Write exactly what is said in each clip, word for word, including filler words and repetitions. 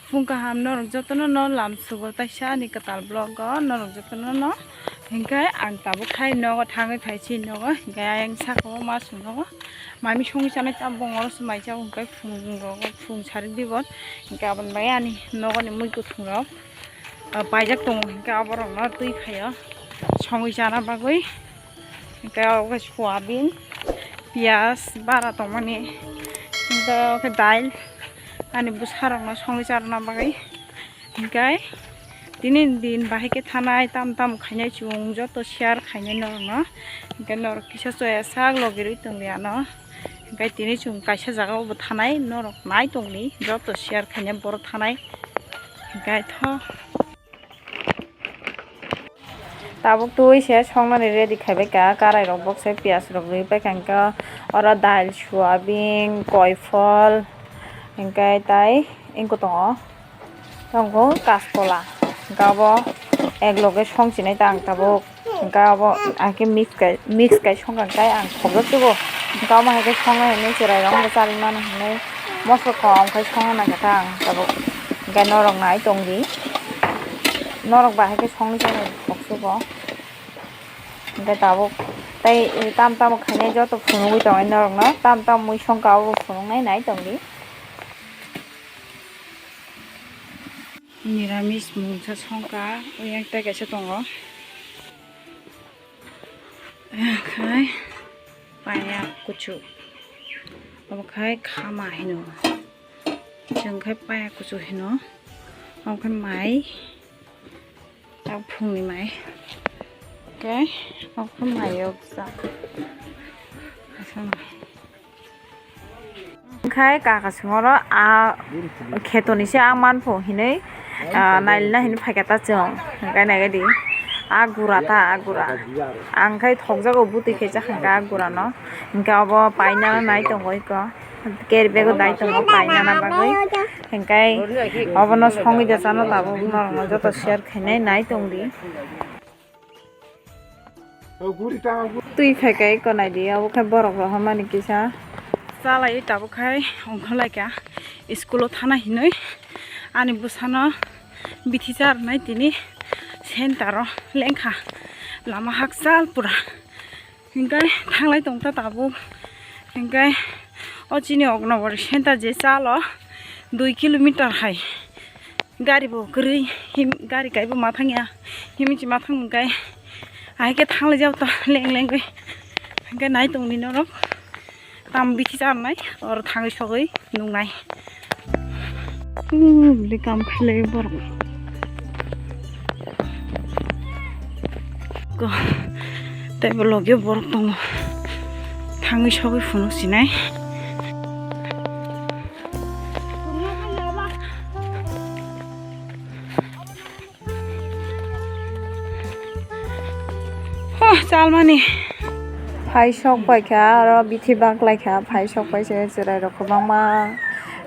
Phung kaham norok jotono no lamsugo taisa ani kwtal vlog o norok jotono no. Hinkhe ang tabuk khai nogo thangwi phai si nogo, hinkhe ayang saka o ma song nogo. Mami songwi chanai tabuk oro se mai chao, hinkhe phung rogo phung sari dibon. Hinkhe aboni bagwi ani nogoni mui kuthung rok, ah, paijak tongo, hinkhe aborok no twi phaio, songwi chana bagwi. Hinkhe obo khe soyabin, piyaj, bara tongmani. Hinkhe obo khe dail, ani bwsarokno songwi charwna bagwi. Hinkhe tini din bahai khe thanai, tam tam khainai chwng joto share khainai norokno. Hinkhe norok kisa choya sak logirwi tongli ano. Hinkhe tini chwng kaisa jaga o bo thanai, norok nai tongli joto share khainai borok thanai. Hinkhe tho. Tabuk twi se songnani ready khaibai ka, karai rok bokse piyaj rok ripai ka, hinkhe oro dail, soyabin, koiphol, hinkhe tai wngkha tongo, tongo kaskola, hinkhe abo ek loge song chinai ta ang tabuk, hinkhe abo ang khe mix kai, mix kai song kha, hinkhe ang khobjak tugo, hinkhe omo hai khe songnai hinwi chwrai rok bo charwi mano hinwi mosok kom khai songna naikha ta ang tabuk, hinkhe norok nai tongdi. Norok bahai khe songwi chana kok sugo. Hinkhe tabuk tei tam tamo khainai joto phunugwi tongnai norokno. Tam tam mui songkha obo phunuknai nai tongdi. Niramis mungsa songkha, oyang tei kaisa tongo. Khai paya kuchu. Obo khai khama hino. Chwng khai paya kuchu hino. Obo khai mai. Tak phungni mai. Oke. Obo khai mai yok sa. Asana. Khai kaka songoro a khetoni se a manpho hinui, ah, nailina hinui phaikha ta chwng. Hinkhe naikhe di. A gura ta, a gura. Ang khai thokjago bwtwi khe chakha hinkhe a gura no. Hinkhe obo paina nai tongo iko. Carry bag o dai tongo paina na bagwi. Hinkhe obono songwi da chano tabuk norokno joto share khainai nai tongdi. Twi phai kai eko naidi, abo khe borok rohormani kisa. Chalai tabuk khai ongkhorlaikha school o thana hinwi. Ani bwsano bithi charwnai tini center o lengkha. Lama hakchal pura. Hinkhe thanglai tongkha tabuk. Hinkhe o chini Oknobor center je chalo dui kilometer hai. Gari bo kwrwi, him, gari kaibo ma thangya, himwi chima thang hwnkhe, ahai khe thanglai jao ta leng lengwi, hwnkhe nai tongdi norok, tam bithi charnai, oro thangwi sogwi nungnai. Uuu, bwlwi kam khailai borok. Ko, tei bo logi borok tongo, thangwi sogwi phunuk sinai. Huh, chalmani. Phai sok pai kha, oro bithi bak lai kha, phai sok pai se chwrai rok kwbangma.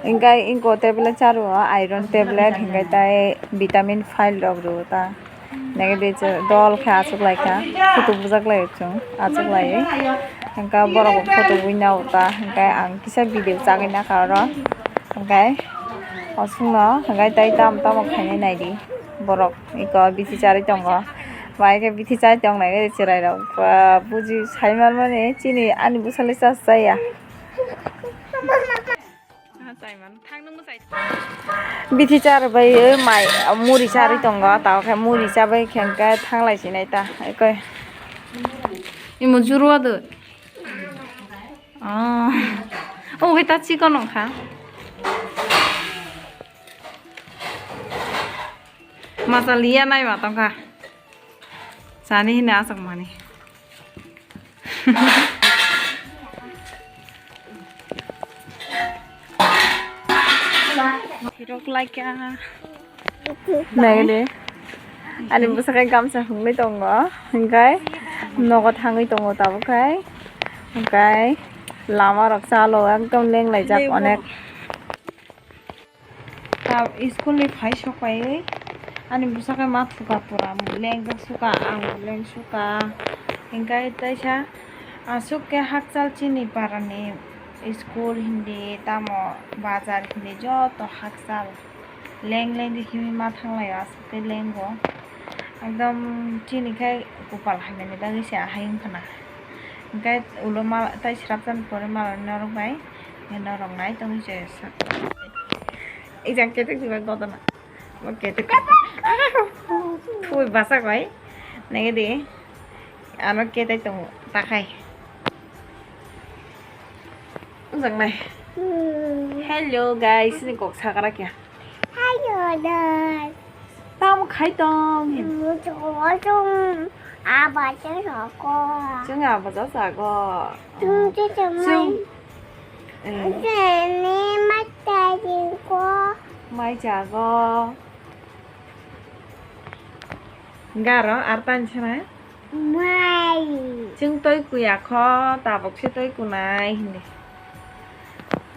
Hinkhe inko tablet charo, iron tablet, hinkhe tai vitamin file rok rw ta. Nege de che dol khe achuk lai kha, photo bujak lai chwng, achuk lai. Hinkhe borok bo photo bui na uta, hinkhe ang kisa video chagwi na kha oro. Hinkhe oswkno hinkhe tei tamo tamo khainai naidi borok, iko bithi charwi tongo. Bai khe bithi chai tong nai chwrai rok, ba buji sai man mani chini ani bwsali cha chaya. Bithi char bai, oi mai, muri charwi tongo, tao khe muri chabai khe hwnkhe thanglai sinai ta, ekoi. Imo juro do. Oh. Oh, hoi ta chikon wngkha. Masa liya nai ma tongkha. Sani hini asok mani. Hirok laikya. Naigede. Ani bwsakhe gamsa hwnwi tongo. Hwnkhe nogo thangwi tongo tabuk khai. Hwnkhe lama rok chalo ekdom lenglaijak onek. Ta school ni phai sok pai ani bwsakhe ma thuka pura lengjak suka, ang leng suka. Hinkhe teisa aswk khe hakchal chini para ni school hindi tamo bazar hindi joto hakchal. Leng leng di himi ma thanglai o, aswk tei leng bo. Ekdom chini khai kupal hamya ni bagwi se ahai wngkha na. Hwnkhe ulo mala tai srapjani pore mala norok bai norok nai tongwi se. Ejang ketek diba godona. Bo ketek. Thui basa koi. Nege di. Ano ketek tongo takhai. Ujang nai. Hello guys, ni kok sakara kya? Hello guys. Tamo khai tong? Chwng aba cha sago. Chwng aba cha sago. Chwng cha cha mai. Chwng. Eh. Chwng ni mai cha jing ko. Mai chago. Garo ar tan chana. Mai. Chwng twi kuya kho, tabuk se twi kunai hindi.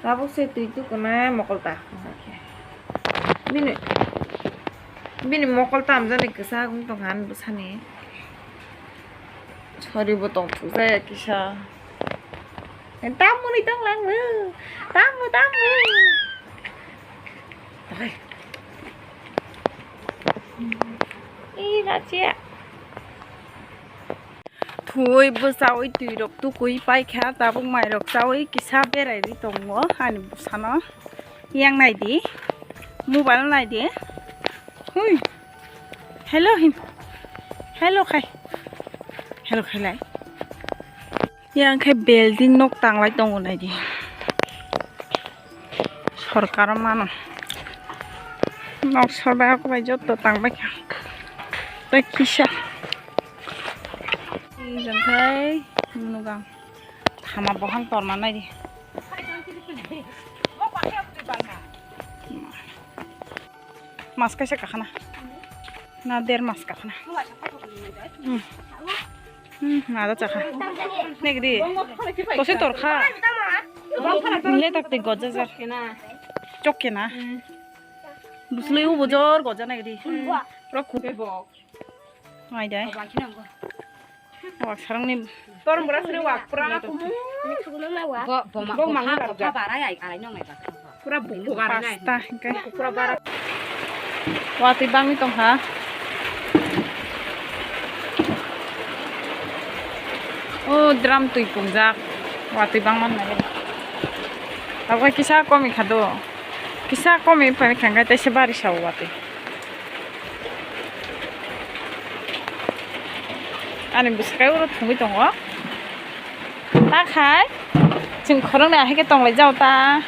Tabuk se twi tu kunai mokol ta. Bini, bini mokol tamjani kwchak wng tong han bwsani. Sori bo tong thukjaya kisa. Tamoni tong lang bo. Tamo, tamo. Ih, Racia. Thui bwchaui twi rok tukui paikha, tabuk mai rok chaui kisa berai ri tongo ani bwsano. Yang nai di, mobile nai di. Hui. Hello hin. Hello khai. Hello khai lai. Yang khe building nok tanglai tongo nai di. Sorkar mano. Nok sorbai ako bai joto tangbai kha. Tei kisa. Ijang khai munugang. Thama bohang torma nai di. Mas kaisa kakhana. Na der mas kakhana. Hmm. Hmm, na da chakha. Nek di. Tosi torkha. Le tak te goja jar. Chok kena. Busle u bojor goja nek di. Rok khu. Mai dai. Wak sarang ni. Torong bwrasini wak pura kumu. Bo, bo ma, bo bo mangni ha, bo barok ha ja. Barai ai, arai nong ai ba. Pura bukuk arai nai. Pasta hingke. Pura barak. Watwi bangwi tongkha. O drum twi pungjak. Watwi bangma nai. Abo kisa komi kha do. Kisa komi pani khangkai tei se bari sao watwi. Ani bwswkai oro thungwi tongo. Ta khai chwng khoroknwi ahai khe tonglai jao ta.